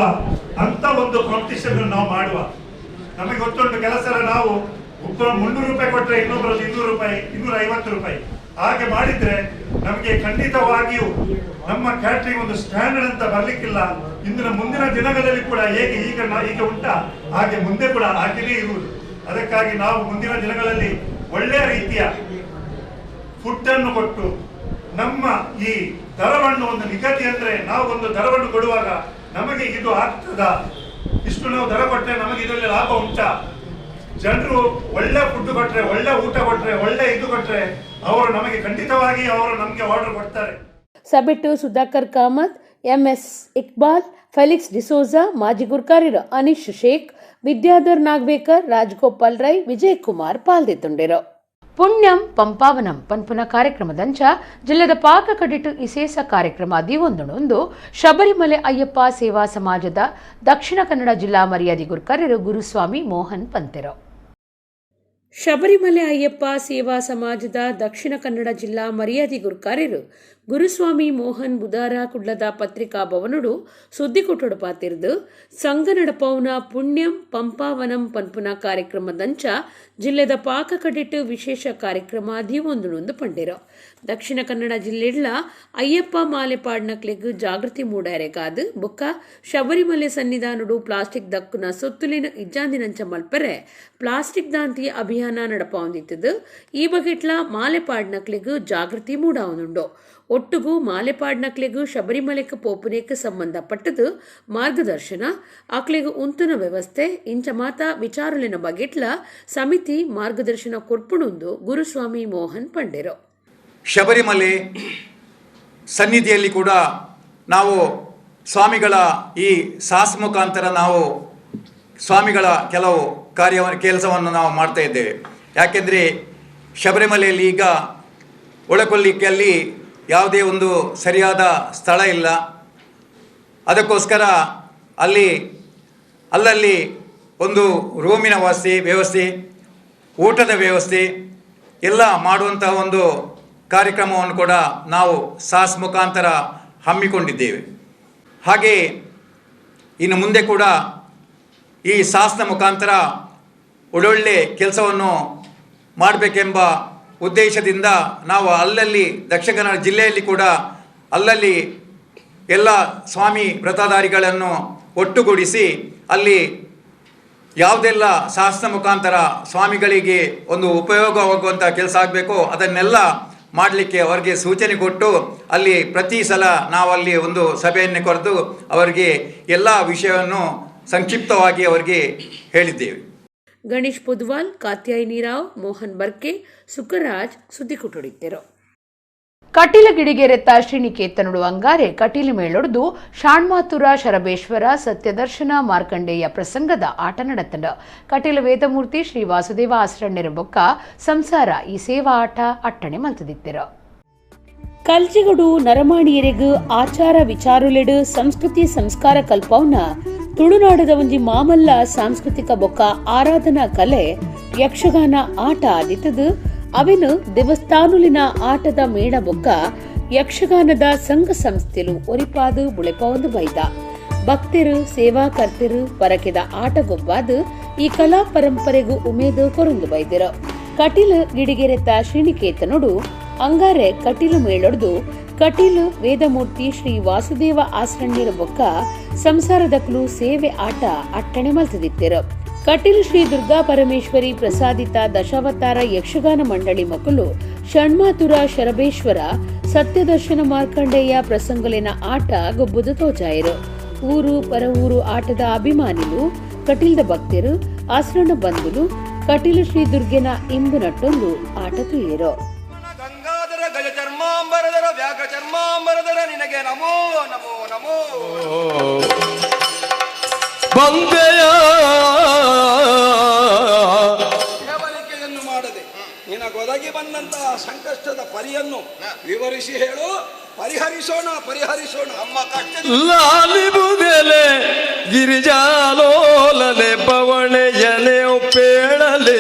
F: ಅಂತ ಒಂದು ಕಾಂಪಿಟಿಷನ್ ನಾವು ಮಾಡುವ. ನಮಗೆ ಗೊತ್ತುಂಟು, ಕೆಲಸ ನಾವು ಒಬ್ಬರು 300 ರೂಪಾಯಿ ಕೊಟ್ಟರೆ ಇನ್ನೊಬ್ಬರಲ್ಲಿ 200 ರೂಪಾಯಿ, 250 ರೂಪಾಯಿ ಹಾಗೆ ಮಾಡಿದ್ರೆ ನಮಗೆ ಖಂಡಿತವಾಗಿಯೂ ನಮ್ಮ ಕ್ಯಾಟರಿಂಗ್ ಒಂದು ಸ್ಟ್ಯಾಂಡರ್ಡ್ ಅಂತ ಬರ್ಲಿಕ್ಕಿಲ್ಲ. ಇಂದಿನ ಮುಂದಿನ ದಿನಗಳಲ್ಲಿ ಕೂಡ ಹೇಗೆ ಈಗ ಈಗ ಉಂಟಾ ಹಾಗೆ ಮುಂದೆ ಕೂಡ ಹಾಗೆಯೇ ಇರುವುದು. ಅದಕ್ಕಾಗಿ ನಾವು ಮುಂದಿನ ದಿನಗಳಲ್ಲಿ ಒಳ್ಳೆಯ ರೀತಿಯ ಫುಡ್ ಅನ್ನು ಕೊಟ್ಟು ನಮ್ಮ ಈ ದರವನ್ನು ಒಂದು ನಿಗದಿ, ಅಂದ್ರೆ ನಾವು ಒಂದು ದರವನ್ನು ಕೊಡುವಾಗ ನಮಗೆ ಇದು ಆಗ್ತದಾ, ಇಷ್ಟು ನಾವು ದರ ಕೊಟ್ಟರೆ ನಮಗೆ ಇದರಲ್ಲಿ ಲಾಭ ಉಂಟಾ, ಜನರು ಒಳ್ಳೆ ಫುಡ್ ಕೊಟ್ಟರೆ, ಒಳ್ಳೆ ಊಟ ಕೊಟ್ಟರೆ, ಒಳ್ಳೆ ಇದು ಕೊಟ್ಟರೆ ಅವರು ನಮಗೆ ಖಂಡಿತವಾಗಿ ಅವರು ನಮಗೆ ಆರ್ಡರ್ ಕೊಡ್ತಾರೆ.
A: ಸಭೆಟ್ಟು ಸುಧಾಕರ್ ಕಾಮತ್, ಎಂಎಸ್ ಇಕ್ಬಾಲ್, ಫೆಲಿಕ್ಸ್ ಡಿಸೋಜಾ, ಮಾಜಿ ಗುರ್ಕಾರ್ಯರು ಅನೀಶ್ ಶೇಖ್, ವಿದ್ಯಾಧರ್ ನಾಗ್ವೇಕರ್, ರಾಜಗೋಪಾಲ್ ರೈ, ವಿಜಯ್ ಕುಮಾರ್ ಪಾಲ್ದಿತ್ತುಂಡಿರು. ಪುಣ್ಯಂ ಪಂಪಾವನಂ ಪನ್ಪುನ ಕಾರ್ಯಕ್ರಮದಂಚ ಜಿಲ್ಲೆದ ಪಾಕ ಕಡಿಟು ಇಸೇಸ ಕಾರ್ಯಕ್ರಮ ದಿವೊಂದುಣೊಂದು ಶಬರಿಮಲೆ ಅಯ್ಯಪ್ಪ ಸೇವಾ ಸಮಾಜದ ದಕ್ಷಿಣ ಕನ್ನಡ ಜಿಲ್ಲಾ ಮರ್ಯಾದೆ ಗುರ್ಕಾರ್ಯರು ಗುರುಸ್ವಾಮಿ ಮೋಹನ್ ಪಂತೆರು. ಶಬರಿಮಲೆ ಅಯ್ಯಪ್ಪ ಸೇವಾ ಸಮಾಜದ ದಕ್ಷಿಣ ಕನ್ನಡ ಜಿಲ್ಲಾ ಮರ್ಯಾದೆ ಗುರ್ಕಾರ್ಯರು ಗುರುಸ್ವಾಮಿ ಮೋಹನ್ ಬುಧಾರ ಕುಡ್ಲದ ಪತ್ರಿಕಾ ಭವನುಡು ಸುದ್ದಿಕೊಟ್ಟೊಡು ಪಾತಿರ್ದು ಸಂಘ ನಡಪೌನ ಪುಣ್ಯಂ ಪಂಪಾವನಂ ಪನ್ಪುನ ಕಾರ್ಯಕ್ರಮದಂಚ ಜಿಲ್ಲೆದ ಪಾಕ ಕಡಿಟ್ಟು ವಿಶೇಷ ಕಾರ್ಯಕ್ರಮ ದೀವೊಂದುಣೊಂದು ಪಂಡಿರು. ದಕ್ಷಿಣ ಕನ್ನಡ ಜಿಲ್ಲೆಡ್ಲ ಅಯ್ಯಪ್ಪ ಮಾಲೆ ಪಾಡ್ನಕ್ಲೆಗ್ ಜಾಗೃತಿ ಮೂಡಾರೆಗಾದು ಬೊಕ್ಕ ಶಬರಿಮಲೆ ಸನ್ನಿಧಾನುಡು ಪ್ಲಾಸ್ಟಿಕ್ ದಕ್ಕುನ ಸೊತ್ತುಲಿನ ಇಜ್ಜಾಂದಿನಂಚ ಮಲ್ಪರೆ ಪ್ಲಾಸ್ಟಿಕ್ ದಾಂತಿ ಅಭಿಯಾನ ನಡಪಾವಂದಿತ್ತದು. ಈ ಬಗೆಟ್ಲ ಮಾಲೆ ಪಾಡ್ನಕ್ಲೆಗ್ ಜಾಗೃತಿ ಮೂಡಾವನುಂಡು. ಒಟ್ಟುಗು ಮಾಲೆಪಾಡ್ನಕ್ಲೆಗು ಶಬರಿಮಲೆಕ್ ಪೋಪುನೇಕ್ ಸಂಬಂಧಪಟ್ಟದು ಮಾರ್ಗದರ್ಶನ, ಆಕ್ಲೆಗು ಉಂತುನ ವ್ಯವಸ್ಥೆ ಇಂಚ ಮಾತಾ ವಿಚಾರುಲಿನ ಬಗೆಟ್ಲ ಸಮಿತಿ ಮಾರ್ಗದರ್ಶನ ಕೊರ್ಪುಣುಂದು ಗುರುಸ್ವಾಮಿ ಮೋಹನ್ ಪಂಡೆರು.
G: ಶಬರಿಮಲೆ ಸನ್ನಿಧಿಯಲ್ಲಿ ಕೂಡ ನಾವು ಸ್ವಾಮಿಗಳ ಈ ಸಾಹಸ ಮುಖಾಂತರ ನಾವು ಸ್ವಾಮಿಗಳ ಕೆಲವು ಕೆಲಸವನ್ನು ನಾವು ಮಾಡ್ತಾ ಇದ್ದೇವೆ. ಯಾಕೆಂದರೆ ಶಬರಿಮಲೆಯಲ್ಲಿ ಈಗ ಒಳಕೊಲ್ಲಿಕ್ಕೆ ಅಲ್ಲಿ ಯಾವುದೇ ಒಂದು ಸರಿಯಾದ ಸ್ಥಳ ಇಲ್ಲ. ಅದಕ್ಕೋಸ್ಕರ ಅಲ್ಲಲ್ಲಿ ಒಂದು ರೂಮಿನ ವ್ಯವಸ್ಥೆ, ಊಟದ ವ್ಯವಸ್ಥೆ ಎಲ್ಲ ಮಾಡುವಂತಹ ಒಂದು ಕಾರ್ಯಕ್ರಮವನ್ನು ಕೂಡ ನಾವು ಸಾಹಸ ಮುಖಾಂತರ ಹಮ್ಮಿಕೊಂಡಿದ್ದೇವೆ. ಹಾಗೆಯೇ ಇನ್ನು ಮುಂದೆ ಕೂಡ ಈ ಸಾಹಸದ ಮುಖಾಂತರ ಒಳ್ಳೊಳ್ಳೆ ಕೆಲಸವನ್ನು ಮಾಡಬೇಕೆಂಬ ಉದ್ದೇಶದಿಂದ ನಾವು ಅಲ್ಲಲ್ಲಿ ದಕ್ಷಿಣ ಕನ್ನಡ ಜಿಲ್ಲೆಯಲ್ಲಿ ಕೂಡ ಅಲ್ಲಲ್ಲಿ ಎಲ್ಲ ಸ್ವಾಮಿ ವ್ರತಧಾರಿಗಳನ್ನು ಒಟ್ಟುಗೂಡಿಸಿ ಅಲ್ಲಿ ಯಾವುದೆಲ್ಲ ಸಾಹಸದ ಮುಖಾಂತರ ಸ್ವಾಮಿಗಳಿಗೆ ಒಂದು ಉಪಯೋಗವಾಗುವಂಥ ಕೆಲಸ ಆಗಬೇಕೋ ಅದನ್ನೆಲ್ಲ ಮಾಡಲಿಕ್ಕೆ ಅವರಿಗೆ ಸೂಚನೆ ಕೊಟ್ಟು ಅಲ್ಲಿ ಪ್ರತಿ ಸಲ ನಾವಲ್ಲಿ ಒಂದು ಸಭೆಯನ್ನು ಕರೆದು ಅವರಿಗೆ ಎಲ್ಲ ವಿಷಯವನ್ನು ಸಂಕ್ಷಿಪ್ತವಾಗಿ ಅವರಿಗೆ ಹೇಳಿದ್ದೇವೆ.
A: ಗಣೇಶ್ ಪೊದ್ವಾಲ್, ಕಾತ್ಯಾಯಿನಿ ರಾವ್, ಮೋಹನ್ ಬರ್ಕೆ, ಸುಖರಾಜ್ ಸುದ್ದಿ ಕೊಟ್ಟೊಡಿದ್ದರು. ಕಟೀಲ ಗಿಡಿಗೆರೆತ್ತ ಶ್ರೀನಿಕೇತನುಡು ಅಂಗಾರೆ ಕಟೀಲು ಮೇಳೊಡ್ದು ಶಾಣ್ಮಾತುರ ಶರಬೇಶ್ವರ ಸತ್ಯದರ್ಶನ ಮಾರ್ಕಂಡೇಯ ಪ್ರಸಂಗದ ಆಟ ನಡತಂಡ. ಕಟೀಲು ವೇದಮೂರ್ತಿ ಶ್ರೀ ವಾಸುದೇವ ಆಶ್ರಣ್ಯರ ಬೊಕ್ಕ ಸಂಸಾರ ಈ ಸೇವಾ ಆಟ ಅಟ್ಟಣೆ ಮಲ್ತದಿತ್ತಿರು. ಕಲ್ಜಿಗುಡು ನರಮಾಣಿಯರಿಗು ಆಚಾರ ವಿಚಾರುಲೆಡು ಸಂಸ್ಕೃತಿ ಸಂಸ್ಕಾರ ಕಲ್ಪವನ ತುಳುನಾಡದ ಒಂಜಿ ಮಾಮಲ್ಲ ಸಾಂಸ್ಕೃತಿಕ ಬೊಕ್ಕ ಆರಾಧನಾ ಕಲೆ ಯಕ್ಷಗಾನ ಆಟ ಆದಿತ್ತದು. ಅವೆನು ದೇವಸ್ಥಾನುಲಿನ ಆಟದ ಮೇಳ ಬೊಕ್ಕ ಯಕ್ಷಗಾನದ ಸಂಘ ಸಂಸ್ಥೆಲು ಒರಿಪಾದು ಬುಳೆಪವೊಂದು ಬೈದ ಭಕ್ತರು ಸೇವಾಕರ್ತರು ಪರಕೆದ ಆಟಗೊಬ್ಬಾದು ಈ ಕಲಾ ಪರಂಪರೆಗೂ ಉಮೇದು ಕೊರೊಂದು ಬೈದಿರು. ಕಟೀಲು ಗಿಡಿಗೆರೆತ ಶ್ರೀನಿಕೇತನುಡು ಅಂಗಾರೆ Kateel ಮೇಳೊಡ್ದು Kateel Vedamurthy Shri Vasudeva ಆಸ್ರಣ್ಯರ ಬೊಕ್ಕ ಸಂಸಾರದಕ್ಲು ಸೇವೆ ಆಟ ಅಟ್ಟಣೆ ಮಲ್ತದಿತ್ತೆರು. ಕಟೀಲು ಶ್ರೀ ದುರ್ಗಾ ಪರಮೇಶ್ವರಿ ಪ್ರಸಾದಿತ ದಶಾವತಾರ ಯಕ್ಷಗಾನ ಮಂಡಳಿ ಮಕ್ಕಳು ಷಣ್ಮಾತುರ ಶರಬೇಶ್ವರ ಸತ್ಯದರ್ಶನ ಮಾರ್ಕಂಡೇಯ ಪ್ರಸಂಗಲಿನ ಆಟ ಗೊಬ್ಬುದು ತೋಜಾಯರು. ಊರು ಪರವೂರು ಆಟದ ಅಭಿಮಾನಿಲು ಕಟೀಲ್ದ ಭಕ್ತರು ಆಸರಣ ಬಂಧುಲು ಕಟೀಲು ಶ್ರೀ ದುರ್ಗೆನ ಇಂಬು ನಟ್ಟೊಂದು ಆಟ ತುಯ್ಯರು.
H: ಗಂಗಾಧರ ಗಜ ಚರ್ಮಾಂಬರದರ ವ್ಯಾಘ್ರ ಚರ್ಮಾಂಬರದರ ನಿನಗೆ ನಮೋ ನಮೋ ನಮೋ
I: ಬಂದೆಯ
H: ಹೆವರಿಕೆಯನ್ನು ಮಾಡದೆ ನಿನಗೊದಗಿ ಬಂದಂತಹ ಸಂಕಷ್ಟದ ಪರಿಯನ್ನು ವಿವರಿಸಿ ಹೇಳು. ಪರಿಹರಿಸೋಣ ಪರಿಹರಿಸೋಣ ನಮ್ಮ ಕಷ್ಟ.
I: ಲಾಲಿಬುದೆಲೆ ಗಿರಿಜಾಲೋಲನೆ ಪವಣೆಯನೆ ಪೇಳಲೆ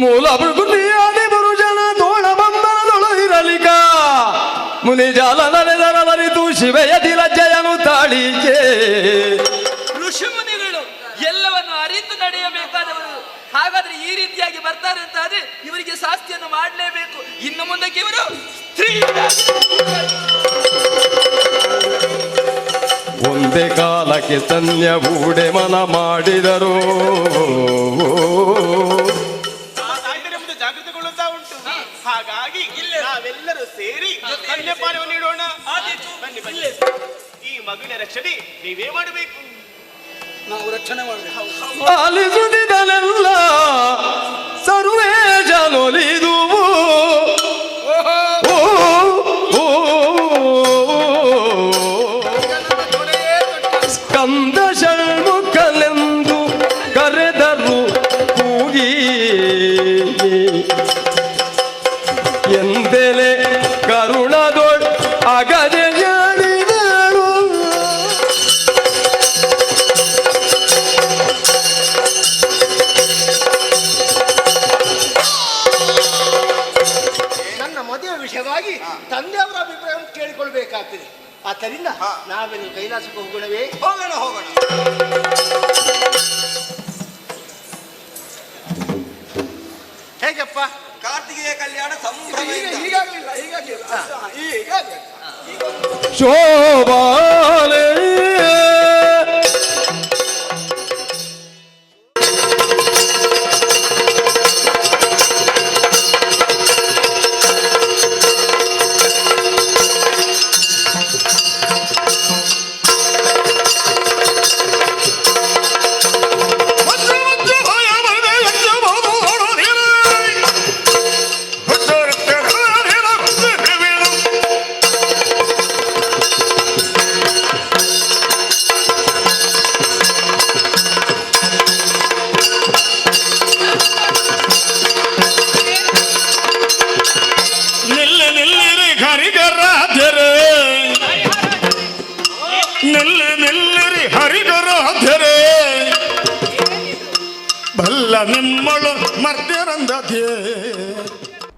I: ಮೂಲ ಪ್ರಕೃತಿಯಾದಿ ಪುರುಷನ ತೋಳ ಬಂಧನದೊಳಗಿರಲಿಕ ಮುನಿ ಜಾಲ ನರೆದರವರಿತು ಶಿವಯತಿ ಲಜ್ಜೆಯನು ತಾಳಿಕೆ.
J: ಋಷಿ ಮುನಿಗಳು ಎಲ್ಲವನ್ನು ಅರಿತು ನಡೆಯಬೇಕಾದವರು. ಹಾಗಾದ್ರೆ ಈ ರೀತಿಯಾಗಿ ಬರ್ತಾರೆ ಅಂತ ಆದ್ರೆ ಇವರಿಗೆ ಶಾಸ್ತಿಯನ್ನು ಮಾಡಲೇಬೇಕು. ಇನ್ನು ಮುಂದಕ್ಕೆ ಇವರು ಸ್ತ್ರೀ
I: ಒಂದೇ ಕಾಲಕ್ಕೆ ತನ್ಯ ಊಡೆ ಮನ ಮಾಡಿದರು.
K: ಜಾಗೃತಿಗೊಳ್ಳುತ್ತಾ ಉಂಟು. ಹಾಗಾಗಿ ನಾವೆಲ್ಲರೂ ಸೇರಿ ಕನ್ಯಾಪಾನವನ್ನು ನೀಡೋಣ. ಬನ್ನಿ ಬನ್ನಿ. ಈ ಮಗುವಿನ ರಕ್ಷಣೆ ನೀವೇ ಮಾಡಬೇಕು.
H: ನಾವು ರಕ್ಷಣೆ ಮಾಡಬೇಕು.
I: ಆಲಿಸುತ್ತಿದ್ದನೆಲ್ಲ ಸರ್ವೇ ಜನೊಲಿದುವು. ಸ್ಕಂದ ಷಣ್ಮುಖನೆಂದು ಕರೆದರು ಕೂಗಿ ಎಂದೆಲೆ ಕರುಣದೊಳ್ ಅಗಜೆಯಾಡಿದಳು.
K: ನನ್ನ ಮದುವೆ ವಿಷಯವಾಗಿ ತಂದೆಯವರ ಅಭಿಪ್ರಾಯವನ್ನು ಕೇಳಿಕೊಳ್ಬೇಕಾಗ್ತದೆ. ಆದ್ದರಿಂದ ನಾವೆಲ್ಲರೂ ಕೈಲಾಸಕ್ಕೆ ಹೋಗೋಣವೇ?
H: ಹೋಗೋಣ ಹೋಗೋಣ.
K: ಹೇಗಪ್ಪ
H: ಕಾರ್ತಿಕೇಯ ಕಲ್ಯಾಣ ಸಂಭ್ರಮ.
K: ಹೀಗಾಗಲಿಲ್ಲ ಹೀಗಾಗಲಿಲ್ಲ ಹೀಗಾಗಲಿಲ್ಲ.
I: ಶೋಭಾಲೆ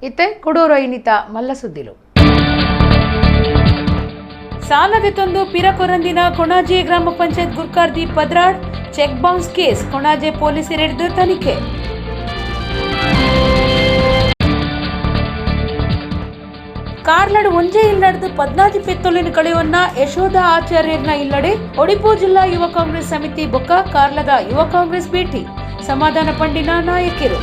A: ಇತ್ತೆ ಕೊಡೋರು ಐನಿತ ಮಲ್ಲ ಸುದ್ದಿಲು. ಸಾಲದೆ ತಂದು ಪಿರಕೊರಂದಿನ ಕೊಣಾಜೆ ಗ್ರಾಮ ಪಂಚಾಯತ್ ಗುರ್ಕಾರ್ದಿ ಪದ್ರಾಡ್ cheque bounce case Konaje ಪೊಲೀಸರಿಡಿದು ತನಿಖೆ. ಕಾರ್ಲಡ್ ಒಂಜೆ ಇಲ್ಲಡ್ದು 14 ಪೆತ್ತೊಲಿನ ಕಳೆಯವನ್ನ ಯಶೋಧ ಆಚಾರ್ಯರ್ನ ಇಲ್ಲಡೆ ಒಡಿಪು ಜಿಲ್ಲಾ ಯುವ ಕಾಂಗ್ರೆಸ್ ಸಮಿತಿ ಬೊಕ್ಕ ಕಾರ್ಲದ ಯುವ ಕಾಂಗ್ರೆಸ್ ಭೇಟಿ ಸಮಾಧಾನ ಪಂಡಿನ ನಾಯಕರು.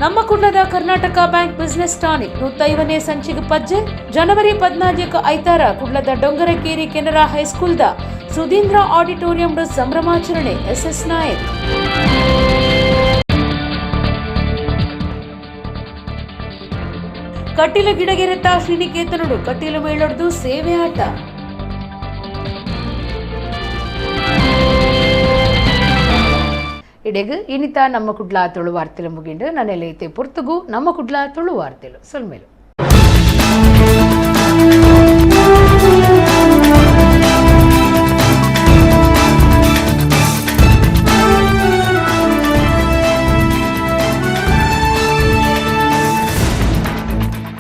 A: ನಮ್ಮ ಕುಂಡದ ಕರ್ನಾಟಕ bank business tonic 150ನೇ ಸಂಚಿಗೆ ಪಜ್ಜೆ ಜನವರಿ 14 ಐತಾರ ಕುಡ್ಲದ ಡೊಂಗರಕೇರಿ ಕೆನರಾ ಹೈಸ್ಕೂಲ್ದ ಸುಧೀಂದ್ರ ಆಡಿಟೋರಿಯಂ ಸಂಭ್ರಮಾಚರಣೆ ಎಸ್.ಎಸ್. ನಾಯಕ್. ಕಟೀಲು ಗಿಡಗೆರೆತ ಶ್ರೀನಿಕೇತನುಡು ಕಟೀಲು ಮೇಳೊಡ್ದು ಸೇವೆ ಆಟ. ಇಡೆಗ್ ಇನಿತ ನಮ್ಮ ಕುಡ್ಲ ತುಳು ವಾರ್ತೆಲು ಮುಗಿಂಡು ನನ್ನೆಲೆ ಪೊರ್ತುಗು ನಮ್ಮ ಕುಡ್ಲ ತುಳು ವಾರ್ತೆಲು ಸೊಲ್ಮೇಲು.